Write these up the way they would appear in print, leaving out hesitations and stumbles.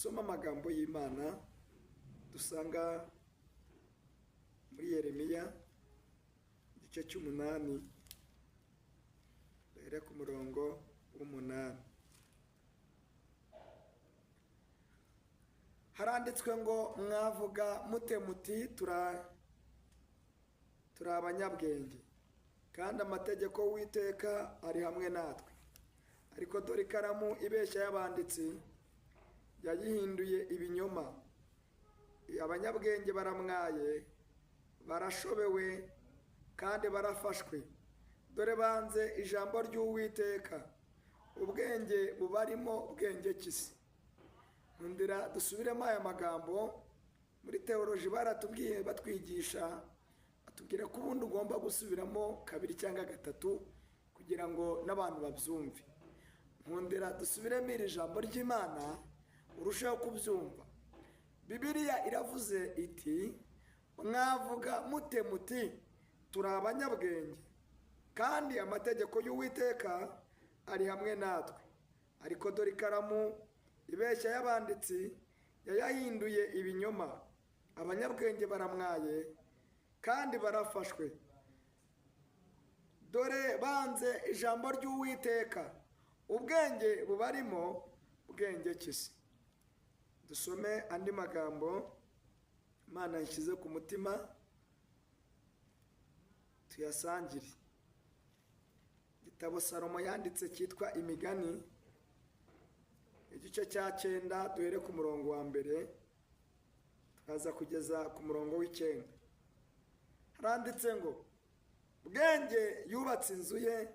Dusome amagambo y'Imana dusanga muri Yeremiya igice cy'umunani, duhere ku murongo w'umunani. Haranditswe ngo mwavuga mute muti turi abanyabwenge, kandi amategeko y'Uwiteka ari hamwe natwe. Ariko dore ikaramu ibeshya y'abanditsi yayihinduye ibinyoma. Abanyabwenge baramwaye, barashobewe kandi barafashwe. Dore banze ijambo ry'Uwiteka, ubwenge bubarimo bwenge kisi. Nkundira dusubiremo aya magambo. Muri teoloji baratubwiye, batwigisha, batubwira ko ubundi ugomba gusubiramo kabiri cyangwa gatatu kugira ngo n'abantu babyumve. Nkundira dusubiremo iri jambo ry'Imana urusheho kubyumva. Bibiliya iravuze iti mwavuga mute muti turi abanyabwenge, kandi amategeko y'Uwiteka ari hamwe natwe. Ariko dore ikaramu ibeshya y'abanditsi yayahinduye ibinyoma. Abanyabwenge baramwaye kandi barafashwe. Dore banze ijambo ry'Uwiteka, ubwenge bubarimo bwenge kisi. Dusome andi magambo Imana yashyize ku mutima tuyasangire. Igitabo Salomo yanditse cyitwa Imigani, igice cya 9, duhere ku murongo wa mbere tukaza kugeza ku murongo w'icyenda. Haranditse ngo bwenge yubatse inzu ye,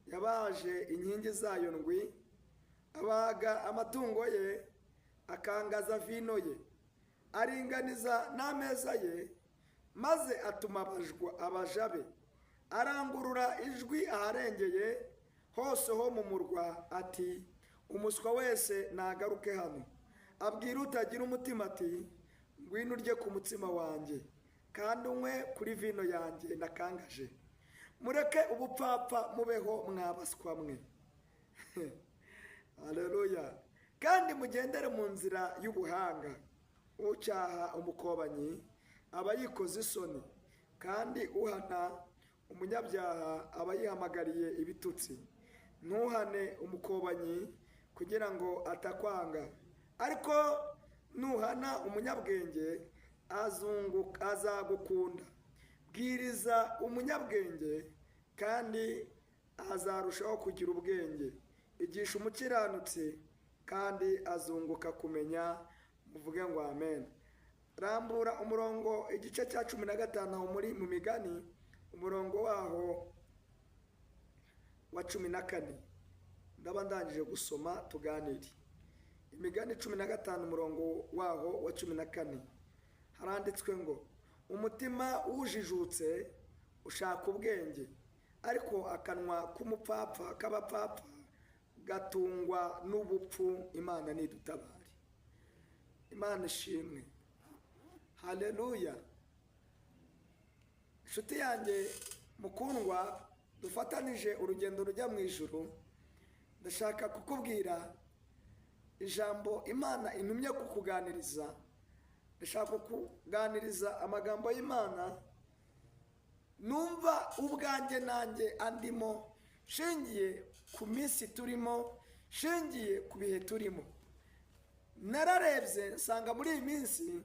yabaje inkingi zayo ndwi, abaga amatungo ye, akangaza vino ye, aringaniza n'ameza ye, maze atuma abaja be, arangurura ijwi aharengeye hose ho mu murwa ati umuswa wese nagaruke hano. Abwira utagira umutima ati ngwino urye ku mutsima wanjye, kandi unywe kuri vino yanjye nakangaje. Mureke ubupfapfa mubeho mwabaswa mwe. Haleluya. Kandi mugendere mu nzira y'ubuhanga. Ucyaha umukobanyi aba yikoze isoni, kandi uhana umunyabyaha aba yihamagariye ibitutsi. Ntuhane umukobanyi kugira ngo atakwanga, ariko nuhana umunyabwenge azagukunda. Bwiriza umunyabwenge kandi azarushaho kugira ubwenge. Igisha umukiranutsi kandi azunguka kumenya. Muvuge ngo amen. Rambura umurongo igice cya 15 aho muri mu Migani, umurongo waho wa 14. Ndaba ndangije gusoma tuganire. Imigani 15 umurongo waho wa 14, haranditswe ngo umutima wujijutse ushaka ubwenge, ariko akanwa k'umupfapfa k'abapfapfa gatungwa n'ubupfu. Imana nidutabare. Imana ishimwe. Haleluya. Inshuti yanjye mukundwa, dufatanije urugendo rujya mu ijuru, ndashaka kukubwira ijambo Imana intumye kukuganiriza. Ndashaka kukuganiriza amagambo y'Imana numva ubwanjye nanjye andimo, shingiye ku minsi turimo, shingiye ku bihe turimo. Nararebye nsanga muri iyi minsi,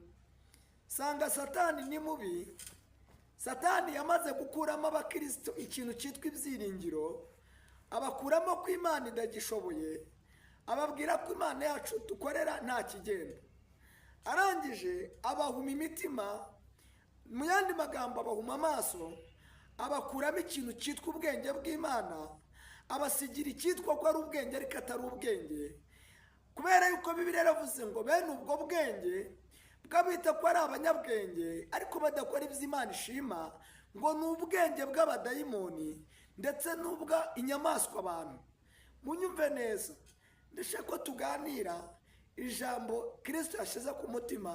nsanga Satani ni mubi. Satani yamaze gukuramo abakristo ikintu cyitwa ibyiringiro, abakuramo ko Imana idagishoboye, ababwira ko Imana yacu dukorera nta kigenda. Arangije abahuma imitima, mu yandi magambo abahuma amaso, abakuramo ikintu cyitwa ubwenge bw'Imana, abasigira icyitwa ko ari ubwenge ariko atari ubwenge. Kubera yuko Bibiliya yaravuze ngo bene ubwo bwenge bw'abita ko ari abanyabwenge ariko badakora ibyo Imana ishima, ngo ni ubwenge bw'abadayimoni ndetse n'ubwa inyamaswa abantu. Munyumve neza, ndashaka ko tuganira ijambo Kristo yashyize ku mutima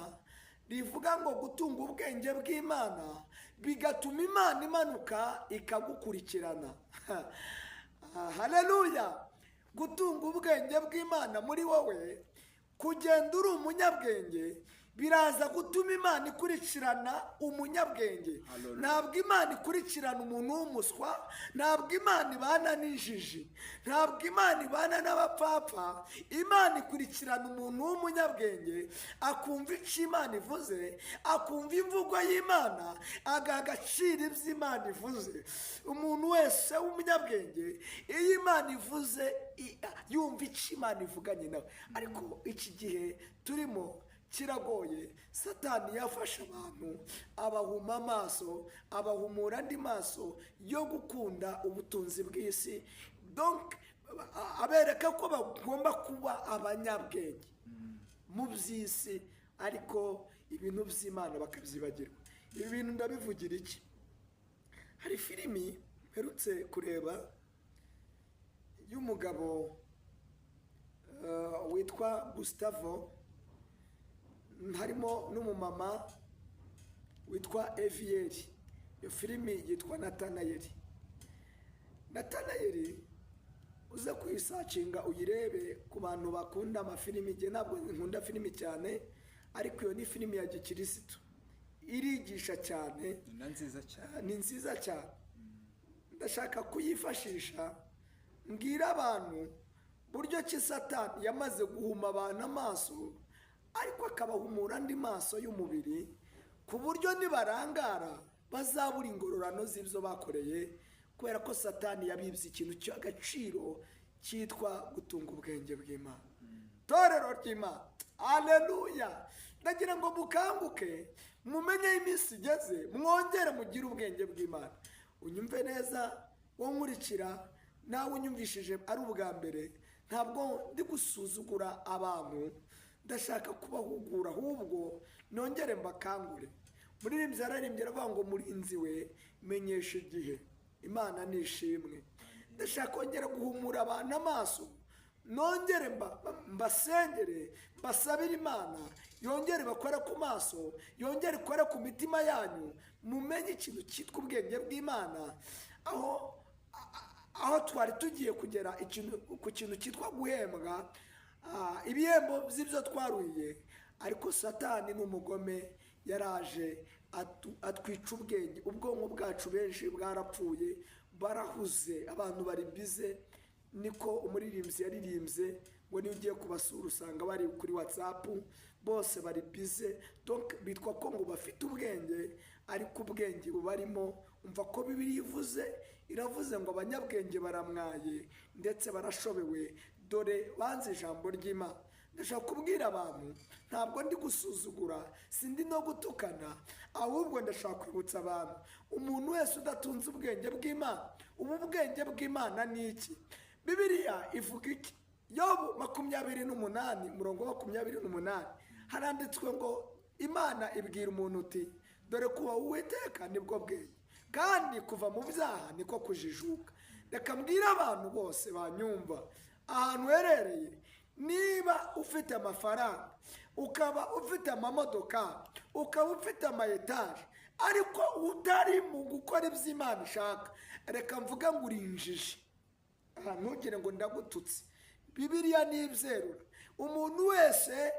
rivuga ngo gutunga ubwenge bw'Imana bigatuma Imana imanuka ikagukurikirana. Haleluya. Gutunga ubwenge bw'Imana muri wowe Kugenda uri umunyabwenge biraza gutuma Imana ikurikirana umunyabwenge. Hallelujah. Ntabwo Imana ikurikirana umuntu w'umuswa, ntabwo Imana ibana n'injiji, ntabwo Imana ibana n'abapfapfa. Imana ikurikirana umuntu w'umunyabwenge, akumva icyo Imana ivuze, akumva imvugo y'Imana, agaha agaciro ibyo Imana ivuze. Umuntu wese w'umunyabwenge, iyo Imana ivuze, yumva icyo Imana ivuganye nawe. Ariko iki gihe turimo kiragoye. Satani yafashe abantu, abahuma amaso, abahumura andi maso yo gukunda ubutunzi bw'isi. Donc abereka ko bagomba kuba abanyabwenge mu by'isi, ariko ibintu by'Imana bakabyibagirwa. Ibi bintu ndabivugira iki? Hari filimi mperutse kureba y'umugabo witwa Gustavo, harimo n'umumama witwa Eviyeri. Iyo filimi yitwa Natanayeli. Natanayeli uze kuyisearchinga uyirebe, ku bantu bakunda amafilimi. Igihe ntabwo nkunda filimi cyane, ariko iyo ni filimi ya gikirisitu, irigisha cyane. Ni na nziza cyane. Ni nziza cyane. Ndashaka kuyifashisha mbwira abantu buryo ki Satani yamaze guhuma abantu amaso, ariko akabahumura andi maso y'umubiri, ku buryo nibarangara bazabura ingororano z'ibyo bakoreye, kubera ko Satani yabibye ikintu cy'agaciro cyitwa gutunga ubwenge bw'Imana. Torero ry'Imana, aleluya! Ndagira ngo mukanguke, mumenye aho iminsi igeze, mwongere mugire ubwenge bw'Imana. Unyumve neza, wowe nkurikira, nawe unyumvishije ari ubwa mbere, ntabwo ndi gusuzugura abantu, ndashaka kubahugura, ahubwo nongere mbakangure. Muririmbyi yararimbye aravuga ngo: "Murinzi we, menyesha igihe." Imana ni ishimwe. Ndashaka kongera guhumura abantu amaso, nongere mbasengere, mbasabire Imana yongere bakore ku maso, yongere ikore ku mitima yanyu, mumenye ikintu cyitwa ubwenge bw'Imana. Aho twari tugiye kugera ikintu ku kintu cyitwa guhembwa, ibihembo by'ibyo twaruhiye, ariko Satani n'umugome yaraje atwica ubwenge. Ubwonko bwacu benshi bwarapfuye, barahuze, abantu bari bize. Niko umuririmbyi yaririmbye ngo niyo ugiye kubasura usanga bari kuri WhatsApp, bose bari bize. Donc bitwa ko ngo bafite ubwenge, ariko ubwenge bubarimo, umva ko Bibiliya ivuze, iravuze ngo abanyabwenge baramwaye ndetse barashobewe, dore banze ijambo ry'Imana. Ndashaka kubwira abantu, ntabwo ndi gusuzugura, sindi no gutukana, ahubwo ndashaka kwibutsa abantu: umuntu wese udatunze ubwenge bw'Imana. Ubu bwenge bw'Imana ni iki? Bibiliya ivuga iki? Yobu 28, umurongo wa 28, haranditswe ngo Imana ibwira umuntu uti: "Dore kuba Uwiteka nibwo bwenge, kandi kuva mu byaha niko kujijuka." Reka mbwire abantu bose banyumva ahantu uherereye: niba ufite amafaranga, ukaba ufite amamodoka, ukaba ufite ama etaje, ariko utari mu gukora ibyo Imana ishaka, reka mvuge ngo uri injiji. Aha ntugire ngo ndagututse, Bibiliya ntibyerura. Umuntu wese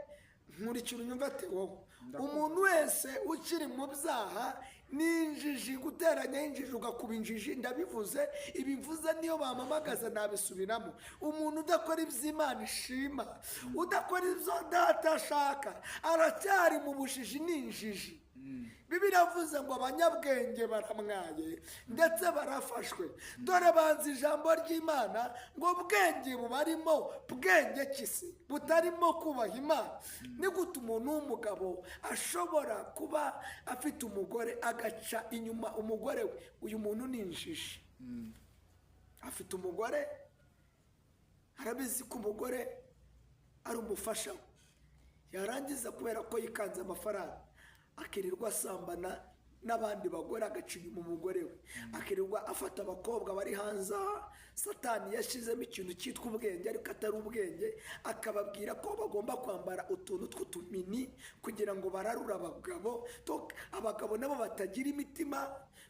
nkurikira, unyumva ati wowe, umuntu wese ukiri mu byaha ni injiji. Guteranya injiji ugakuba injiji, ndabivuze. Ibi mvuze niyo bampamagaza nabisubiramo. Umuntu udakora ibyo Imana ishima, udakora ibyo Data ashaka, aracyari mu bujiji, ni injiji. Bibiliya iravuze ngo abanyabwenge baramwaye ndetse barafashwe, dore banze ijambo ry'Imana. Ngo bwenge bubarimo, bwenge kisi butarimo kubaha Imana? Ni gute umuntu w'umugabo ashobora kuba afite umugore agaca inyuma umugore we? Uyu muntu ni injiji. Afite umugore, arabizi ko umugore ari umufasha we, yarangiza kubera ko yikanze amafaranga akirirwa asambana n'abandi bagore, agaca inyuma umugore we, akirirwa afata abakobwa bari hanze aha. Satani yashyizemo ikintu cyitwa ubwenge ariko atari ubwenge, akababwira ko bagomba kwambara utuntu tw'utumini kugira ngo Ukagira ngo bararura abagabo. Abagabo nabo batagira imitima,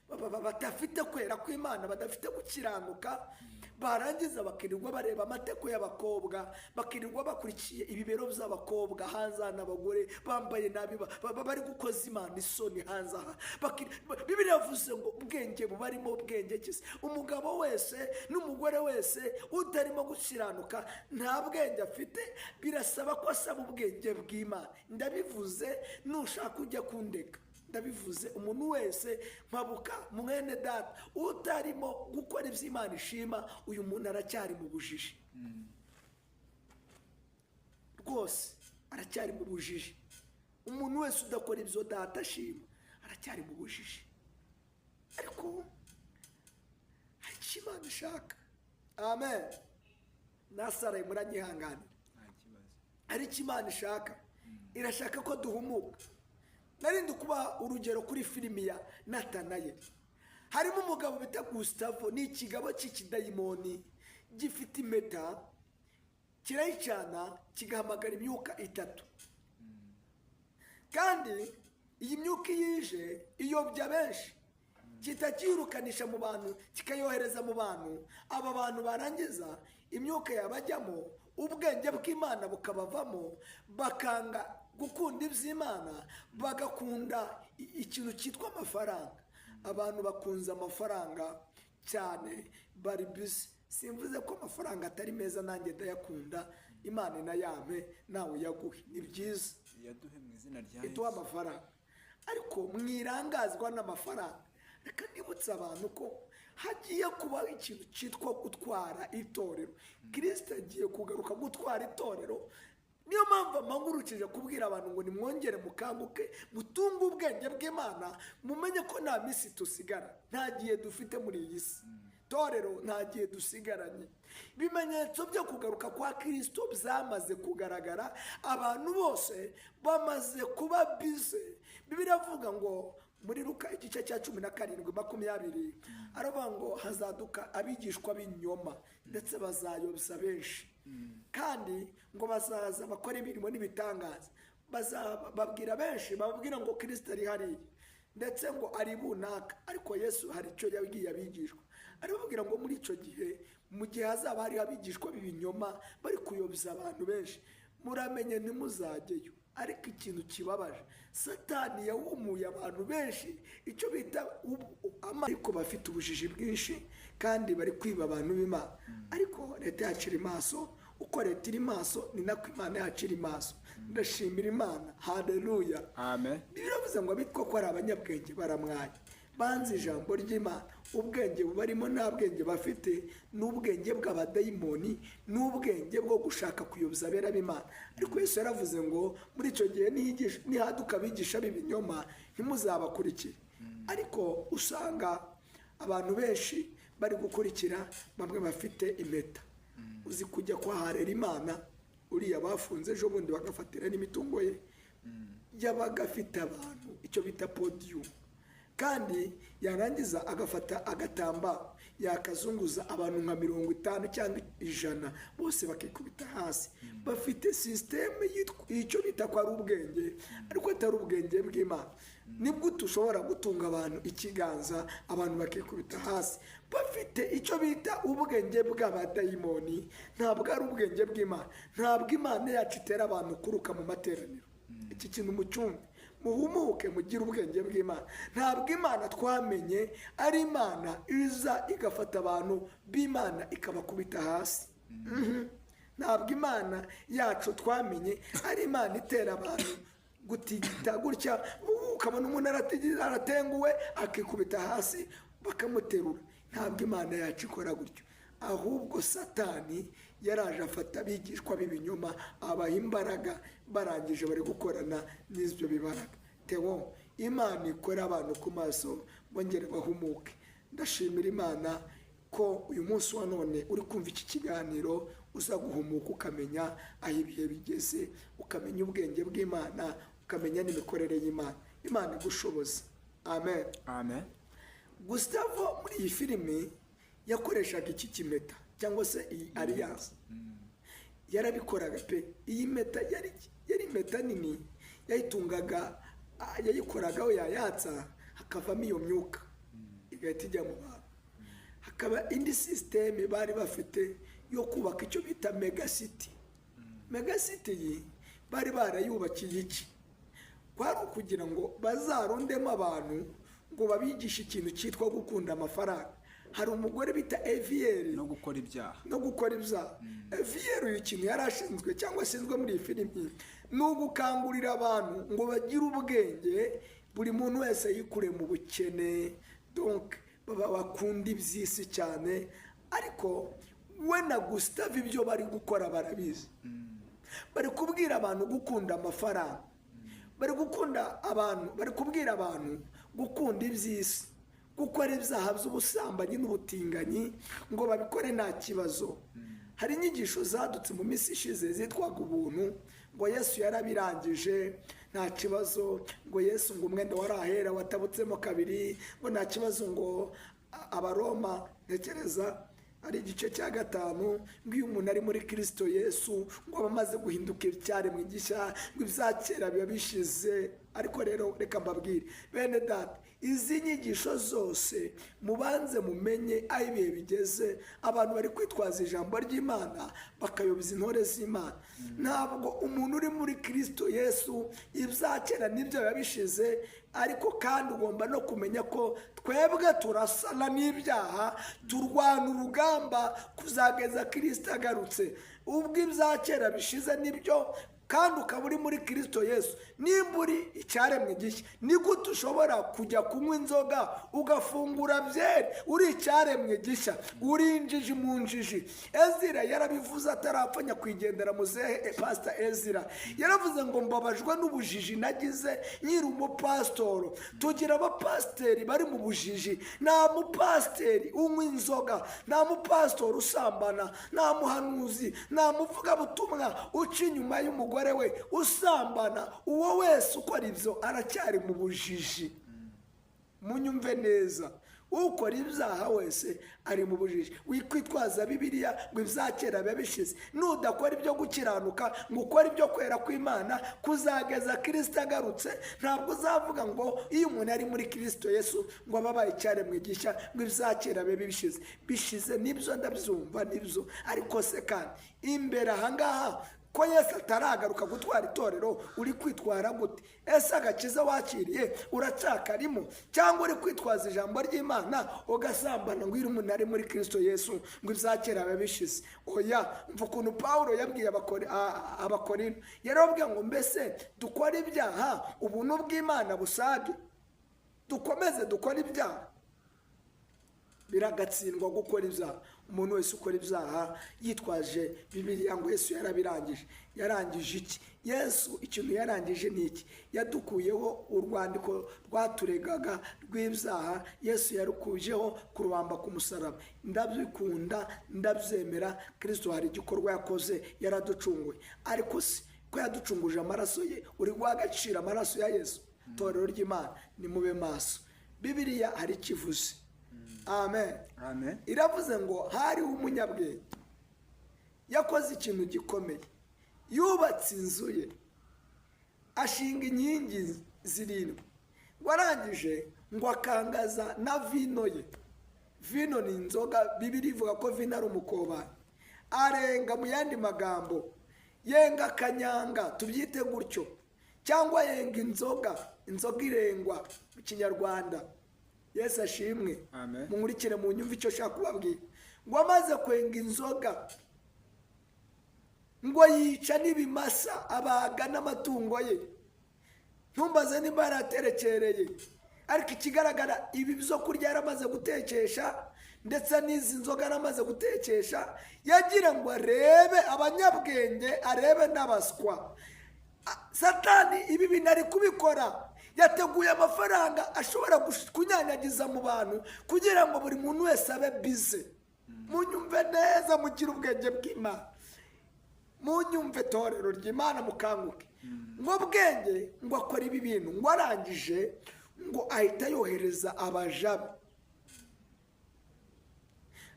badafite kwera kw'Imana, badafite gukiranuka, barangiza bakirirwa bareba amateko y'abakobwa, bakirirwa bakurikiye ibibero by'abakobwa hanze aha, n'abagore bambaye nabi, bari gukoza Imana isoni hanze aha. Bibiliya yavuze ngo ubwenge bubarimo ubwenge ki? Umugabo wese n'umugore wese utarimo gukiranuka nta bwenge afite, birasaba ko asaba ubwenge bw'Imana. Ndabivuze, nushaka ujya kundeka, ndabivuze. Umuntu wese mpabuka, mwene data utarimo gukora ibyo Imana ishima, uyu muntu aracyari mu bujiji rwose, aracyari mu bujiji. Umuntu wese udakora ibyo data ashima aracyari mu bujiji. Ariko hari icyo Imana ishaka. Amen. Nasaraye, muranyihanganira. Nta kibazo. Hari icyo Imana ishaka, irashaka ko duhumuka. Narindi kuba urugero kuri filimi ya Natanayeli, harimo umugabo bita Gustavo. Ni ikigabo cy'ikidayimoni gifite impeta, kirayicana, kigahamagara imyuka itatu. Kandi iyi myuka iyo ije iyobya benshi, kitakiyirukanisha mu bantu, kikayohereza mu bantu. Aba bantu barangiza imyuka yabajyamo, ubwenge bw'Imana bukabavamo, bakanga gukunda iby'Imana, bagakunda ikintu cyitwa amafaranga. Abantu bakunze amafaranga cyane, bari busy. Simvuze ko amafaranga atari meza, nanjye ndayakunda. Imana inayampe, nawe uyaguhe, ni byiza. Yaduhe mu izina rya Iduha Yesu. amafaranga, ariko mwirangazwa n'amafaranga. Reka nibutse abantu ko hagiye kubaho ikintu cyitwa gutwara itorero. Kirisita agiye kugaruka gutwara itorero. Niyo mpamvu amahugurukije kubwira abantu ngo nimwongere mukanguke, mutunge ubwenge bw'Imana, mumenye ko nta minsi tusigara, nta gihe dufite muri iyi si. Torero, nta gihe dusigaranye. Ibimenyetso byo kugaruka kwa Kirisito byamaze kugaragara, abantu bose bamaze kuba busy. Bibiliya iravuga ngo muri Luka igice cya 17:20, aravuga ngo hazaduka abigishwa b'inyoma, ndetse bazayobya benshi, kandi ngo bazaza bakora imirimo n'ibitangaza, babwira benshi, bababwira ngo Kirisito ari hariya, ndetse ngo ari bunaka. Ariko Yesu hari icyo yabwiye abigishwa, arababwira ngo muri icyo gihe, mu gihe hazaba hariho abigishwa b'ibinyoma bari kuyobya abantu benshi, muramenye ntimuzajyeyo. Ariko ikintu kibabaje, Satani yahumuye abantu benshi icyo bita ariko bafite ubujiji bwinshi kandi bari kwiba abantu b'Imana. Ariko leta yacu iri maso. Uko leta iri maso ni nako Imana yacu iri maso. Ndashimira Imana, haleluya. Amen. Biravuze ngo abitwa ko ari abanyabwenge baramwaye, banze ijambo ry'Imana. Ubwenge bubarimo nta bwenge bafite, n'ubwenge bw'abadayimoni, n'ubwenge bwo gushaka kuyobya abera b'Imana. Ariko Yesu yaravuze ngo muri icyo gihe nihaduka abigisha b'ibinyoma ntimuzabakurikire. Ariko usanga abantu benshi bari gukurikira bamwe bafite impeta. Uzi kujya kwa Harerimana uriya bafunze ejo bundi bagafatira n'imitungo ye, yabaga afite abantu icyo bita podium, kandi yarangiza agafata agatambaro yakazunguza abantu nka 50 cyangwa 100, bose bakikubita hasi. Bafite système yitwa icyo bita ko ari ubwenge, ariko atari ubwenge bw'Imana. Nibwo ushobora gutunga abantu ikiganza, abantu bakikubita hasi. Bafite icyo bita ubwenge bw'abadayimoni, ntabwo ari ubwenge bw'Imana. Ntabwo Imana yacu itera abantu kuruka mu materaniro. Iki kintu mucyumve, muhumuke, mugire ubwenge bw'Imana. Ntabwo Imana twamenye ari Imana iza igafata abantu b'Imana ikabakubita hasi. Ntabwo Imana yacu twamenye ari Imana itera abantu gutigita gutya, ukabona umuntu aratenguwe, akikubita hasi bakamuterura. Ntabwo Imana yacu ikora gutyo. Ahubwo Satani yaraje afata abigishwa b'ibinyoma, abaha imbaraga, barangije bari gukorana n'ibyo bibaraga. Tewo, Imana ikora abantu ku maso, bongere bahumuke. Ndashimira Imana ko uyu munsi wa none uri kumva iki kiganiro, uza guhumuka, ukamenya aho ibihe bigeze, ukamenya ubwenge bw'Imana, ukamenya n'imikorere y'Imana. Imana igushoboza. Amen. Amen. Gustavo muri iyi filimi yakoreshaga iki kimeta cyangwa se iyi alliance, yarabikoraga pe. Iyi mpeta yari impeta nini. Yayitungaga, yayikoragaho, yayatsa hakavamo iyo myuka igahita ijya mu bantu. Hakaba indi système bari bafite yo kubaka icyo bita megacity. Megacity iyi bari barayubakiye iki? Kwari ukugira ngo bazarundemo abantu, ngo babigishe ikintu cyitwa gukunda amafaranga. Hari umugore bita Eviyeri. No gukora ibyaha. No gukora ibyaha. Eviyeri uyu, kintu yari ashinzwe cyangwa ashinzwe muri iyi filimi ni ugukangurira abantu ngo bagire ubwenge, buri muntu wese yikure mu bukene, donc baba bakunda iby'isi cyane. Ariko we na Gustave ibyo bari gukora barabizi. Bari kubwira abantu gukunda amafaranga, bari gukunda abantu, bari kubwira abantu gukunda iby'isi, gukora ibyaha by'ubusambanyi n'ubutinganyi, ngo babikore nta kibazo. Hari inyigisho zadutse mu minsi ishize zitwaga ubuntu, ngo Yesu yarabirangije nta kibazo, ngo Yesu ngo umwenda wari ahera watabutsemo kabiri, ngo nta kibazo, ngo Abaroma, ntekereza ari igice cya 5, ngo iyo umuntu ari muri Kirisito Yesu ngo aba amaze guhinduka icyaremwe gishya, ngo ibya kera biba bishize. Ariko rero reka mbabwire, bene data, izi nyigisho zose mubanze mumenye aho ibihe bigeze. Abantu bari kwitwaza ijambo ry'Imana bakayoboza intore z'Imana. Ntabwo umuntu uri muri Kirisito Yesu ibya kera nibyo biba bishize. Ariko kandi ugomba no kumenya ko twebwe turasana n'ibyaha, turwana urugamba kuzageza Kirisito agarutse. Ubwo ibya kera bishize nibyo, kandi ukaba uri muri Kirisito Yesu, nimba uri icyaremwe gishya, ni gute ushobora kujya kunywa inzoga, ugafungura byeri, uri icyaremwe gishya? Uri injiji mu njiji. Ezira yarabivuze atarapfa, nyakwigendera muzehe Pasita Ezira yaravuze ngo: "Mbabajwe n'ubujiji nagize nkiri umupasitoro." Tugira abapasiteri bari mu bujiji. Nta mupasiteri unywa inzoga, nta mupasitori usambana, nta muhanuzi, nta muvugabutumwa uca inyuma y'umugore we usambana. Uwo wese ukora ibyo aracyari mu bujiji. Munyumve neza, ukora ibyaha wese ari mu bujiji. Wikwitwaza Bibiliya ngo ibya kera biba bishize, nudakora ibyo gukiranuka, ngo ukore ibyo kwera kw'Imana kuzageza Kirisito agarutse. Ntabwo uzavuga ngo iyo umuntu ari muri Kirisito Yesu ngo aba abaye icyaremwe gishya, ngo ibya kera bibe bishize. Bishize nibyo, ndabyumva nibyo, ariko se kandi imbere ahangaha ko Yesu ataragaruka gutwara itorero, uri kwitwara gute? Ese agakiza wakiriye uracyakarimo, cyangwa uri kwitwaza ijambo ry'Imana ugasambana, ngo iyo umuntu ari muri Kirisito Yesu ngo ibya kera biba bishize? Oya. Mva ukuntu Paul yabwiye Abakorinto. Yarababwiye ngo: "Mbese dukore ibyaha ubuntu bw'Imana busage? Dukomeze dukore ibyaha?" Biragatsindwa gukora ibyaha. Umuntu wese ukora ibyaha yitwaje Bibiliya ngo Yesu yarabirangije, yarangije iki? Yesu ikintu yarangije ni iki? Yadukuyeho urwandiko rwaturegaga rw'ibyaha. Yesu yarukujeho kurubamba ku musaraba. Ndabyikunda, ndabyemera, Kirisito hari igikorwa yakoze, yaraducunguye. Ariko si ko yaducunguje amaraso ye, uri guha agaciro amaraso ya Yesu? Torero ry'Imana, nimube maso. Bibiliya hari icyo ivuze. Amen. Amen. Iravuze ngo hariho umunyabwenge yakoze ikintu gikomeye. Yubatse inzu ye, ashinga inkingi zirindwi, ngo arangije ngo akangaza na vino ye. Vino ni inzoga. Bibiliya ivuga ko vino ari umukobanyi. Arenga, mu yandi magambo yenga akanyanga, tubyite gutyo, cyangwa yenga inzoga. Inzoga irengwa mu Kinyarwanda. Yesu ashimwe. Amen. Munkurikire mu nyumva icyo nshaka kubabwira. Ngo amaze kwenga inzoga, ngo yica n'ibimasa, abaga n'amatungo ye. Ntumbaze nimba yaraterekereye, ariko ikigaragara ibi byo kurya yaramaze gutekesha, ndetse n'izi nzoga yaramaze gutekesha, yagira ngo arebe abanyabwenge, arebe n'abaswa. Satani ibi bintu ari kubikora, yateguye amafaranga ashobora kunyanyagiza mu bantu kugira ngo buri muntu wese abe busy. Munyumve neza, mugire ubwenge bw'Imana. Munyumve, torero ry'Imana, mukanguke. Ngo bwenge ngo akora ibi bintu, ngo arangije ngo ahita yohereza abaja be,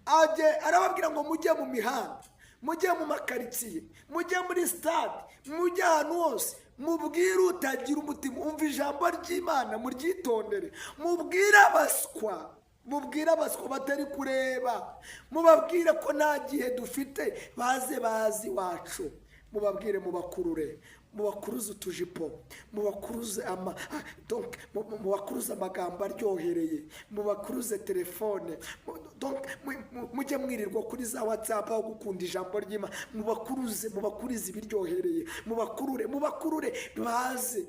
ajye arababwira ngo: "Mujye mu mihanda, mujye mu makaritsiye, mujye muri sitade, mujye ahantu hose." Mubwire utagira umutima, umva ijambo ry'Imana muryitondere. Mubwire abaswa, mubwire abaswa batari kureba, mubabwire ko nta gihe dufite, baze bazi iwacu. Mubabwire, mubakurure, mubakuruze utujipo, mubakuruze ama donc mubakuruze amagambo aryohereye, mubakuruze telefone, donc mujye mwirirwa kuri za WhatsApp aho gukunda ijambo ry'Imana. Mubakuruze, mubakurize ibiryohereye, mubakurure, mubakurure baze.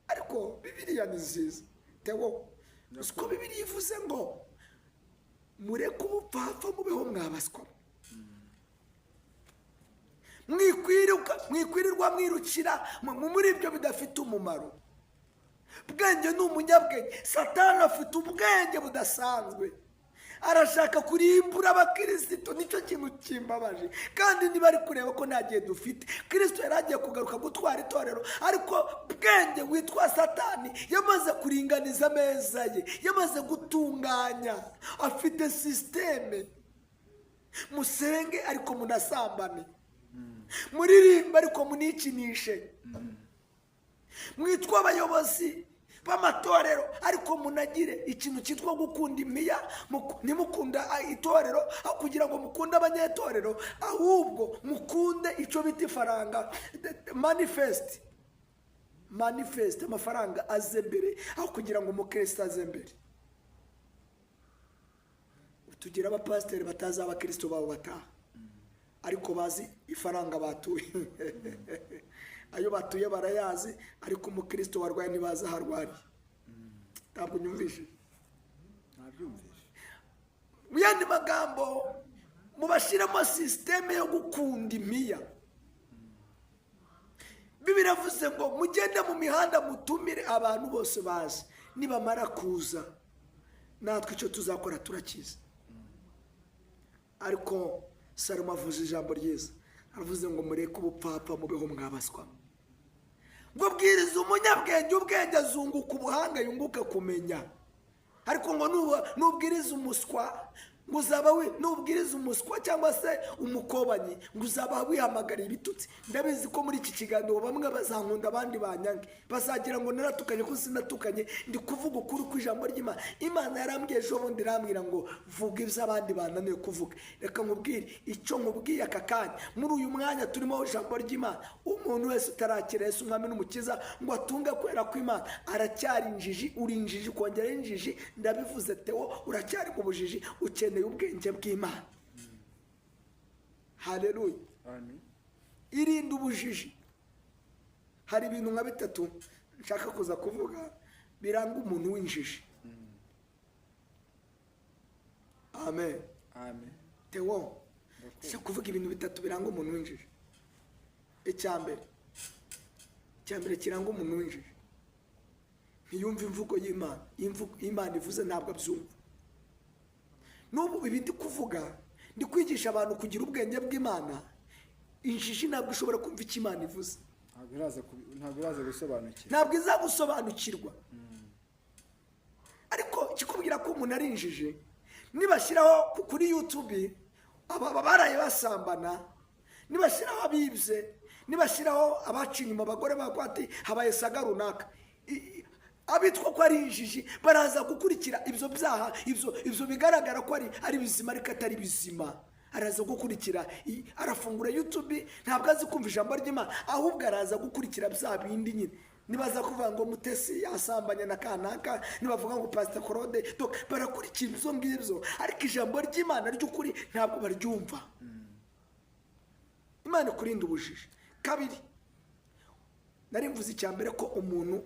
Ariko Bibiliya ni nziza, Tewo. Uzi ko Bibiliya ivuze ngo mureke ubupfapfa, mubeho mwabaswa, mwikwirirwa mwirukira muri ibyo bidafite umumaro. Bwenge ni umunyabwenge. Satani afite ubwenge budasanzwe, arashaka kurimbura abakirisito. Nicyo kintu kimbabaje. Kandi niba ari kureba ko nta gihe dufite, Kirisito yari agiye kugaruka gutwara itorero, ariko bwenge witwa Satani yamaze kuringaniza ameza ye, yamaze gutunganya, afite système: musenge ariko munasambane, muririmbe ariko munikinishe, mwitwa abayobozi b'amatorero ariko munagire ikintu cyitwa gukunda imiya. Ntimukunda itorero aho kugira ngo mukunde abanyetorero, ahubwo mukunde icyo bita ifaranga. Manifest, manifest, amafaranga aze mbere aho kugira ngo umukristo aze mbere. Tugira abapasiteri batazi abakristo babo bataha, ariko bazi ifaranga batuye. Ayo batuye barayazi, ariko umukristo warwaye ntibazi aho arwariye. Ntabwo unyumvishije. Ntabyumvishe. Mu yandi magambo, mubashyiremo système yo gukunda imiya. Biravuze ngo mugende mu mihanda, mutumire abantu bose bazi. Nibamara kuza, natwe icyo tuzakora turakizi. Ariko Salomo avuze ijambo ryiza, aravuze ngo mureke ubupfapfa, mubeho mwabaswa. Ngo bwiriza umunyabwenge ubwenge, azunguka ubuhanga, yunguke kumenya. Ariko ngo nubwiriza umuswa, ngo uzaba nubwiriza umuswa cyangwa se umukobanyi, ngo uzaba wihamagariye ibitutsi. Ndabizi ko muri iki kiganiro bamwe bazankunda, abandi banyange, bazagira ngo naratukanye, ko sinatukanye. Ndi kuvuga ukuri kw'ijambo ry'Imana. Imana yarambwiye ejo bundi, irambwira ngo vuga ibyo abandi bananiwe kuvuga. Reka nkubwire icyo nkubwiye aka kanya, muri uyu mwanya turimo ijambo ry'Imana: umuntu wese utarakira Yesu Umwami n'Umukiza ngo atunge kwera kw'Imana aracyari injiji. Uri injiji, kongeraho injiji. Ndabivuze, Tewo, uracyari mu bujiji, ukeneye ubwenge bw'Imana. Haleluya. Amen. Irinde ubujiji. Hari ibintu nka bitatu nshaka kuza kuvuga biranga umuntu w'injiji. Amen. Amen. Tewo, nshaka kuvuga ibintu bitatu biranga umuntu w'injiji. Icya mbere, icya mbere kiranga umuntu w'injiji: ntiyumva imvugo y'Imana. Imvugo Imana ivuze ntabwo abyumva. N'ubu ibi ndi kuvuga, ndi kwigisha abantu kugira ubwenge bw'Imana. Injiji ntabwo ishobora kumva icyo Imana ivuze. Ntabwo iraza gusobanukirwa. Ntabwo izagusobanukirwa. Ariko ikikubwira ko umuntu ari injiji, nibashyiraho kuri YouTube aba baraye basambana, nibashyiraho abibye, nibashyiraho abaciye inyuma abagore babo, ati habaye saga runaka, abitwa ko ari injiji baraza gukurikira ibyo byaha, ibyo bigaragara ko ari bizima ariko atari bizima. Araza gukurikira, arafungura YouTube, ntabwo azi kumva ijambo ry'Imana, ahubwo araza gukurikira bya bindi nyine. Nibaza kuvuga ngo Mutesi yasambanye na kanaka, nibavuga ngo Pasita Claude, donc barakurikira ibyo ngibyo, ariko ijambo ry'Imana ry'ukuri ntabwo baryumva. Imana ikurinda ubujiji. Kabiri, nari mvuze icya mbere ko umuntu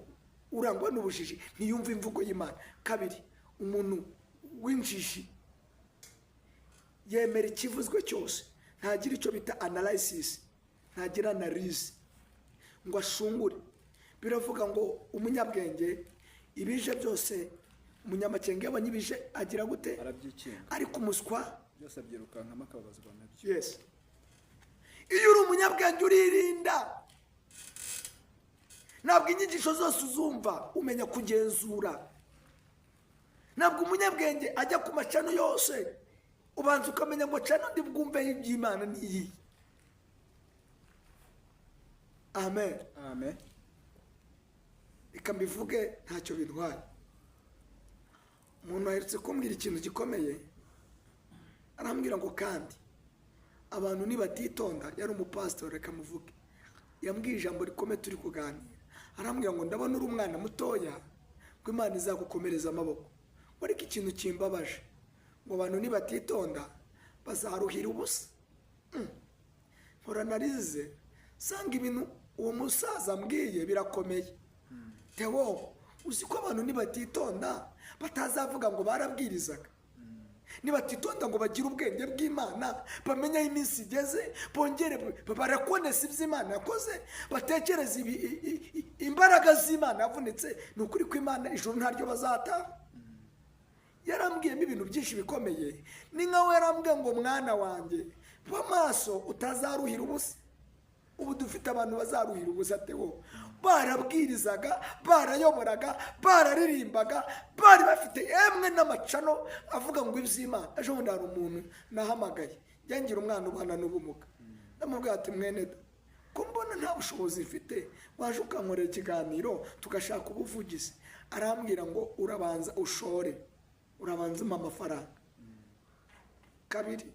urangwa n'ubujiji ntiyumva imvugo y'Imana. Kabiri, umuntu w'injiji yemera ikivuzwe cyose, ntagira icyo bita analysis, ntagira analyse ngo ashungure. Biravuga ngo umunyabwenge ibije byose, umunyamakenga iyo abonye ibije agira gute? Arabyikinga. Ariko umuswa byose abyirukankamo, akababazwa nabyo. Yes, iyo uri umunyabwenge uririnda, ntabwo inyigisho zose uzumva, umenya kugenzura. Ntabwo umunyabwenge ajya ku macano yose, ubanza ukamenya ngo cano ndi bwumve iby'Imana ni iyi. Amen. Amen. Reka mbivuge, ntacyo bintwaye. Umuntu aherutse kumbwira ikintu gikomeye, arambwira ngo kandi abantu nibatitonda, yari umupasitori, reka muvuge, yambwiye ijambo rikomeye turi kuganira, arambwira ngo ndabona uri umwana mutoya, ngo Imana izagukomereza amaboko, ngo ariko ikintu kimbabaje, ngo abantu nibatitonda bazaruhira ubusa. Nkora narize nsanga ibintu uwo musaza ambwiye birakomeye. Tewo, uzi ko abantu nibatitonda batazavuga ngo barabwirizaga, nibatitonda ngo bagire ubwenge bw'Imana, bamenye aho iminsi igeze, bongere barakonesa ibyo Imana yakoze, batekereze imbaraga z'Imana yavunitse, ni ukuri ko Imana ijuru ntaryo bazataha. Yarambwiyemo ibintu byinshi bikomeye. Ni nkaho yarambwiye ngo mwana wanjye, ba maso utazaruhira ubusa. Ubu dufite abantu bazaruhira ubusa. Tewo, barabwirizaga, barayoboraga, bararirimbaga, bari bafite emwe n'amacano avuga ngo iby'Imana. Ejo bundi hari umuntu nahamagaye, ngira umwana ubana n'ubumuga, ndamubwira ati mwene da, ko mbona nta bushobozi mfite, waje ukankorera ikiganiro tugashaka ubuvugizi? Arambwira ngo urabanza ushore, urabanza umpa amafaranga. Kabiri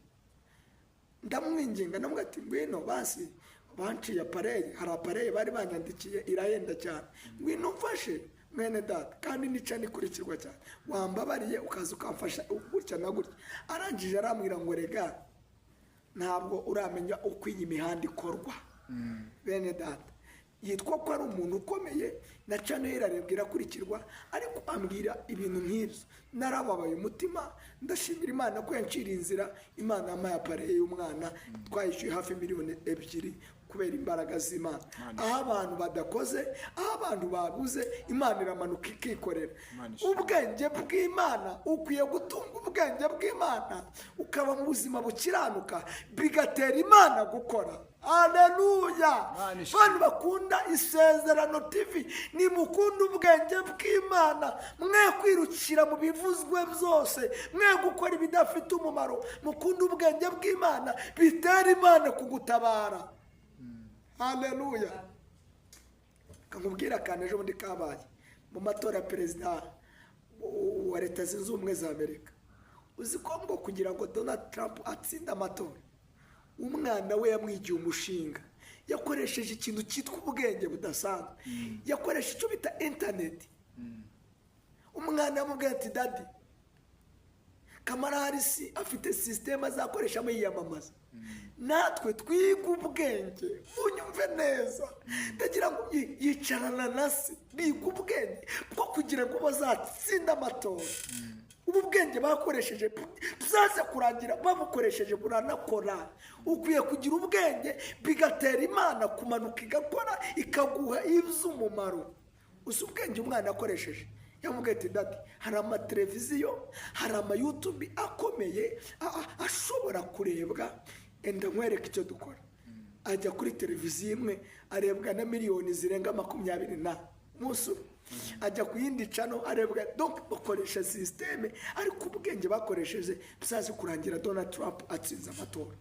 ndamwinginga, ndamubwira ati ngwino basi, banciye appareil, hari appareil bari banyandikiye irahenda cyane, ngwino umfashe mwene data, kandi nica nikurikirwa cyane, wambabariye ukaza ukamfasha gutya na gutya. Arangije arambwira ngo rega ntabwo uramenya uko iyi mihanda ikorwa. Bene data, yitwa ko ari umuntu ukomeye na channel irarebwa, irakurikirwa, ariko ambwira ibintu nk'ibyo narababaye umutima. Ndashimira Imana ko yanciriye inzira. Imana yampaye appareil y'umwana, twayishyuye hafi miliyoni 2 kubera imbaraga z'Imana. Aho abantu badakoze, aho abantu babuze, Imana iramanuka ikikorera. Imana ishimwe. Ubwenge bw'Imana, ukwiye gutunga ubwenge bw'Imana, ukaba mu buzima bukiranuka, bigatera Imana gukora. Aleluya! Imana ishimwe. Bantu bakunda Isezerano TV, nimukunde ubwenge bw'Imana, mwe kwirukira mu bivuzwe byose, mwe gukora ibidafite umumaro. Mukunde ubwenge bw'Imana, bitera Imana kugutabara. Haleluya! Kamubwira akantu ejo bundi kabaye mu matora ya perezida wa Leta Zunze Ubumwe za Amerika. Uzi ko ngo kugira ngo Donald Trump atsinde amatora, umwana we yamwigiye umushinga, yakoresheje ikintu cyitwa ubwenge budasanzwe, yakoresha icyo bita interineti. Umwana yamubwiye ati daddy, Kamala Harris afite sisiteme azakoreshamo yiyamamaza. Natwe twiga ubwenge, munyumve neza, ndagira ngo yicarana na se biga ubwenge bwo kugira ngo bazatsinde amatora. Ubu bwenge bakoresheje byaze kurangira babukoresheje buranakora. Ukwiye kugira ubwenge bigatera Imana kumanuka igakora, ikaguha iby'umumaro. Uzi ubwenge umwana akoresheje? Yamubwiye ati daddy, hari amateleviziyo, hari ama YouTube akomeye ashobora kurebwa, enda nkwereke icyo dukora. Ajya kuri televiziyo imwe arebwa na miliyoni zirenga 20 na umunsi umwe, ajya ku yindi channel arebwa. Donc bakoresha sisiteme, ariko ubwenge bakoresheje bizaze kurangira Donald Trump atsinze amatora.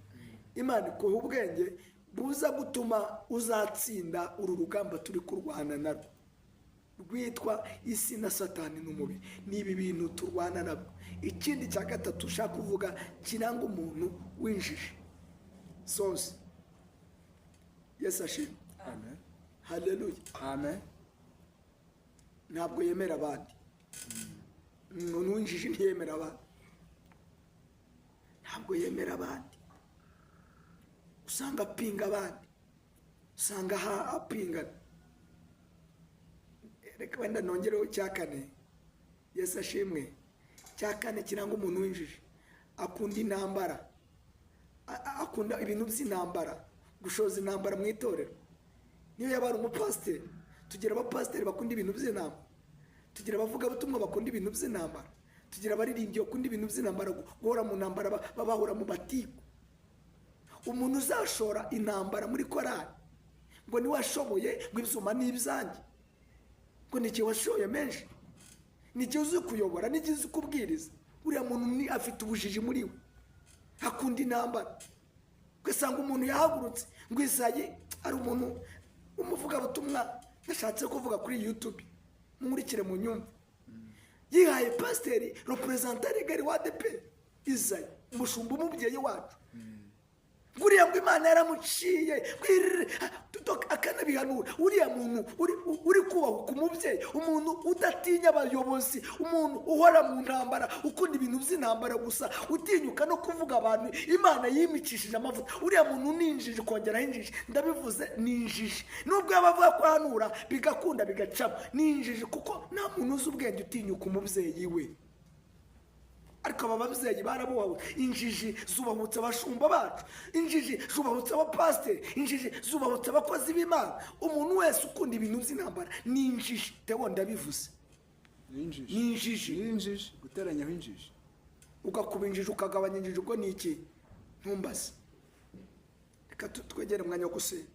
Imana ikuha ubwenge buza gutuma uzatsinda uru rugamba turi kurwana narwo, rwitwa isi na Satani n'umubiri. Ni ibi bintu turwana nabwo. Ikindi cya gatatu ushaka kuvuga kiranga umuntu w'injiji soze. Yesu ashimwe! Amen. Haleluya! Amen. Ntabwo yemera abandi. Umuntu w'injiji ntiyemera abandi, ntabwo yemera abandi. Usanga apinga abandi, usanga apingana. Reka wenda nongereho icya kane. Yesu ashimwe! Icya kane kiranga umuntu w'injiji, akunda intambara. Akunda ibintu by'intambara, gushoza intambara mu itorero. Niyo yaba ari umupasiteri, tugira abapasiteri bakunda ibintu by'intambara, tugira abavugabutumwa bakunda ibintu by'intambara, tugira abaririmbyi bakunda ibintu by'intambara, guhora mu ntambara, bahora mu matiku. Umuntu uzashora intambara muri korari ngo niwe ashoboye, ngo ibyuma ni ibyanjye, ngo ni igihe washoye menshi, ni igihe uzi kuyobora, ni igihe uzi kubwiriza, uriya muntu ni afite ubujiji muri we, akunda intambara. Ugasanga umuntu yahagurutse ngo Izayi ari umuntu Umuvugabutumwa nashatse kuvuga kuri YouTube, nkurikire mu nyumva, yihaye pasiteri représentant légal wa ADEPR, Izayi, umushumba, umubyeyi wacu. Nguriya ngo Imana yaramuciye akanabihanura. Uriya muntu uri kubahuka umubyeyi, umuntu udatinya abayobozi, umuntu uhora mu ntambara, ukunda ibintu by'intambara gusa, utinyuka no kuvuga abantu Imana yimikishije amavuta, uriya muntu ni injiji. Kongeraho injiji, ndabivuze, ni injiji. Nubwo yaba avuga ko ahanura bigakunda bigacamo, ni injiji, kuko nta muntu uzi ubwenge utinyuka umubyeyi we. Ariko aba babyeyi barabubawe. Injiji zubahutse abashumba bacu, injiji zubahutse abapasiteri, injiji zubahutse abakozi b'Imana. Umuntu wese ukunda ibintu by'intambara ni injiji. Tewo, ndabivuze. Ni injiji. Ni injiji. Ni injiji, guteranyaho injiji. Ugakuba injiji, ukagabanya injiji, ubwo ni iki? Ntumbaze. Reka twegere umwanya wo gusenga.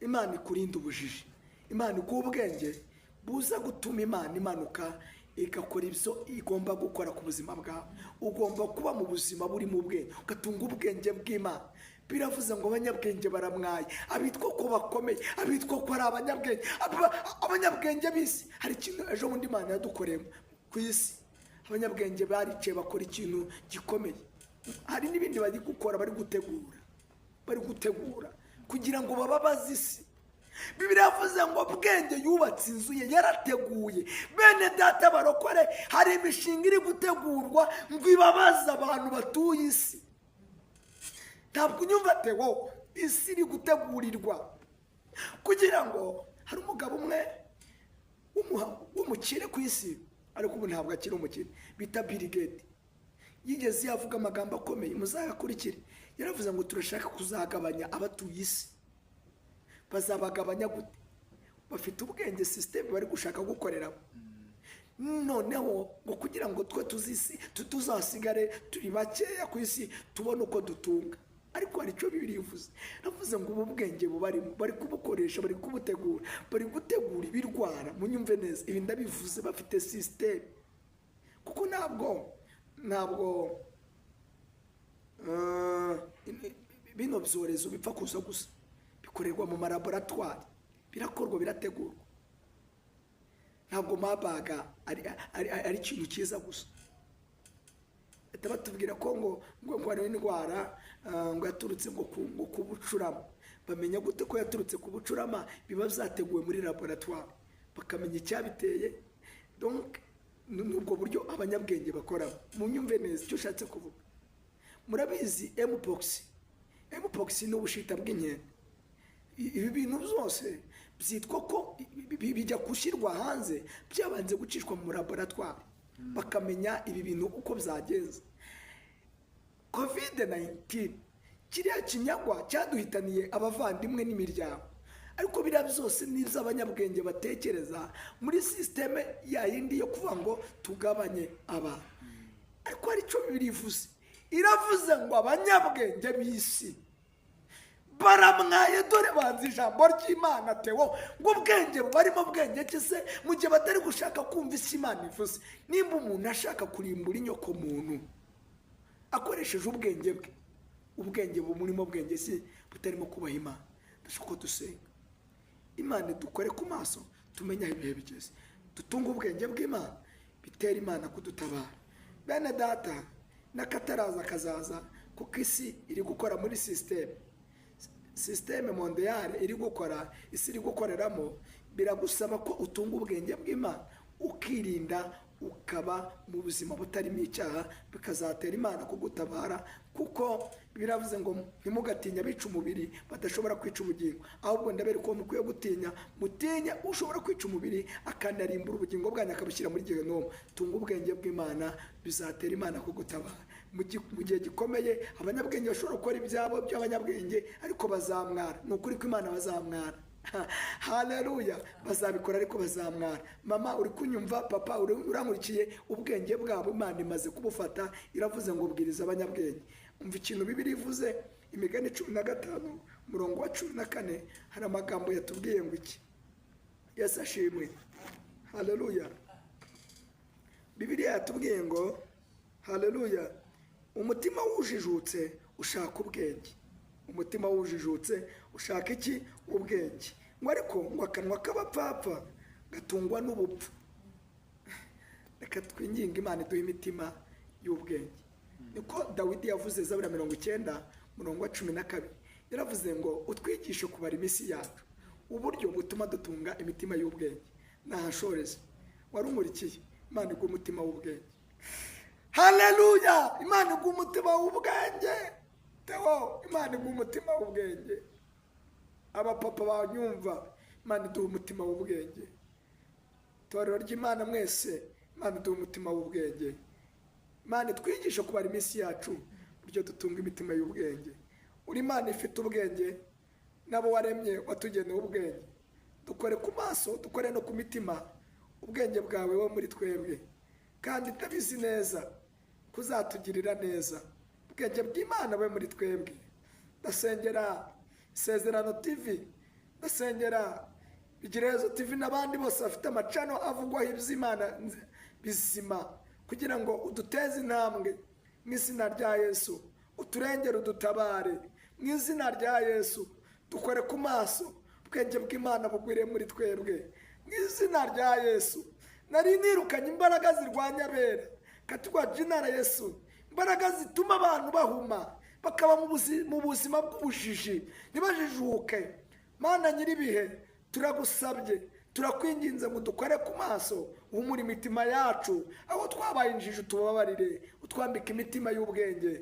Imana ikurinda ubujiji, Imana iguha ubwenge buza gutuma Imana imanuka igakora ibyo igomba gukora ku buzima bwawe. Ugomba kuba mu buzima burimo ubwenge, ugatunga ubwenge bw'Imana. Biravuze ngo abanyabwenge baramwaye, abitwa ko bakomeye, abitwa ko ari abanyabwenge, abanyabwenge b'isi. Hari ikintu ejo bundi Imana yadukoreye ku isi. Abanyabwenge baricaye bakora ikintu gikomeye. Hari n'ibindi bari gukora, bari gutegura kugira ngo bababaze isi. Bibiliya yavuze ngo bwenge yubatse inzu ye, yarateguye. Bene data barokore, hari imishinga iri gutegurwa ngo ibabaze abantu batuye isi. Ntabwo unyumva, Tewo. Isi iri gutegurirwa kugira ngo, hari umugabo umwe w'umukire ku isi, ariko ubu ntabwo akiri umukire, bita Bill Gates, yigeze yavuga amagambo akomeye, muzayakurikire. Yaravuze ngo turashaka kuzagabanya abatuye isi. Bazabagabanya gute? Bafite ubwenge, système bari gushaka gukoreramo. Noneho ngo kugira ngo twe tuzisi tuzasigare turi bakeya ku isi, tubone uko dutunga. Ariko hari icyo Bibiliya ivuze. Navuze ngo ubu bwenge bubarimo bari kubukoresha, bari kubutegura, bari gutegura ibirwara. Munyumve neza, ibi ndabivuze, bafite système, kuko ntabwo bino byorezo bipfa kuza gusa. Bikorerwa mu malaboratwari, birakorwa, birategurwa. Ntabwo Marburg ari ikintu cyiza gusa. Bahita batubwira ko ngo hari indwara ngo yaturutse ngo ku bucurama. Bamenya gute ko yaturutse ku bucurama? Biba byateguwe muri laboratwari, bakamenya icyabiteye. Donc ni ubwo buryo abanyabwenge bakoramo. Munyumve neza icyo ushatse kuvuga. Murabizi, mpox, mpox ni ubushita bw'inkende. Ibi bintu byose byitwa ko bijya gushyirwa hanze byabanze gucishwa mu laboratwari, bakamenya ibi bintu uko byagenze. COVID 19, kiriya kinyagwa cyaduhitaniye abavandimwe n'imiryango, ariko biriya byose ni iby'abanyabwenge batekereza muri système ya yindi yo kuvuga ngo tugabanye abantu. Ariko hari icyo Bibiliya ivuze. Iravuze ngo abanyabwenge b'isi baramwaye, dore banze ijambo ry'Imana. Tewo, ngo ubwenge bubarimo, bwenge ki se, mu gihe batari gushaka kumva isi Imana ivuze? Nimba umuntu ashaka kurimbura inyoko muntu akoresheje ubwenge bwe, ubwenge bumurimo bwenge si butarimo kubaha Imana? Ndashaka ko dusenga, Imana dukore ku maso, tumenye aho ibihe bigeze, dutunge ubwenge bw'Imana, bitera Imana kudutabara. Bene data, n'akataraza kazaza, kuko isi iri gukora muri système mondiale iri gukora, isi iri gukoreramo. Biragusaba ko utunga ubwenge bw'Imana, ukirinda, ukaba mu buzima butarimo icyaha, bikazatera Imana kugutabara, kuko biravuze ngo ntimugatinye abica umubiri badashobora kwica ubugingo, ahubwo ndabereka uwo mukwiye gutinya: mutinya ushobora kwica umubiri akanarimbura ubugingo bwanyu, akabushyira muri gehinomu. Tunga ubwenge bw'Imana, bizatera Imana kugutabara mu gihe gikomeye. Abanyabwenge bashobora gukora ibyabo by'abanyabwenge, ariko bazamwara. Ni ukuri ko Imana bazamwara. Haleluya! Bazabikora ariko bazamwara. Mama uri kunyumva, papa urankurikiye, ubwenge bwabo Imana imaze kubufata. Iravuze ngo bwiriza abanyabwenge. Umva ikintu Bibiliya ivuze, Imigani 15, umurongo wa 14. Hari amagambo yatubwiye ngo iki? Yesu ashimwe, haleluya! Bibiliya yatubwiye ngo, haleluya, umutima wujijutse ushaka ubwenge. Umutima wujijutse ushaka iki? Ubwenge. Ngo ariko ngo akanwa k'abapfapfa gatungwa n'ubupfu. Reka twinginge Imana iduhe imitima y'ubwenge. Niko Dawidi yavuze, Zaburi ya 90 umurongo wa 12, yaravuze ngo utwigishe kubara iminsi yacu, uburyo butuma dutunga imitima y'ubwenge. Nahashoreze wari umurikiye. Imana iguha umutima w'ubwenge. Haleluya! Imana iguha umutima w'ubwenge. Teo, Imana iguha umutima w'ubwenge. Abapapa banyumva, Imana iduha umutima w'ubwenge. Itorero ry'Imana mwese, Imana iduha umutima w'ubwenge. Imana itwigisha kubara iminsi yacu, uburyo dutunga imitima y'ubwenge. Uri Imana ifite ubwenge, n'abo waremye watugeneye ubwenge. Dukore ku maso, dukore no ku mitima, ubwenge bwawe wo muri twebwe. Kandi ndabizi neza kuzatugirira neza. Ubwenge bw'Imana bube muri twebwe. Ndasengera Isezerano TV, ndasengera Igirezo TV n'abandi bose bafite amacano avugwaho iby'Imana bizima, kugira ngo uduteze intambwe mu izina rya Yesu, uturengere, udutabare mu izina rya Yesu. Dukore ku maso, ubwenge bw'Imana bugwire muri twebwe mu izina rya Yesu. Nari nirukanye imbaraga zirwanya abera katika jina la Yesu, imbaraga zituma abantu bahuma, bakaba mu buzima bw'ubujiji, ntibajijuke. Mana nyir'ibihe, turagusabye, turakwinginze ngo dukore ku maso, uhumure imitima yacu. Aho twabaye injiji tubabarire, utwambike imitima y'ubwenge.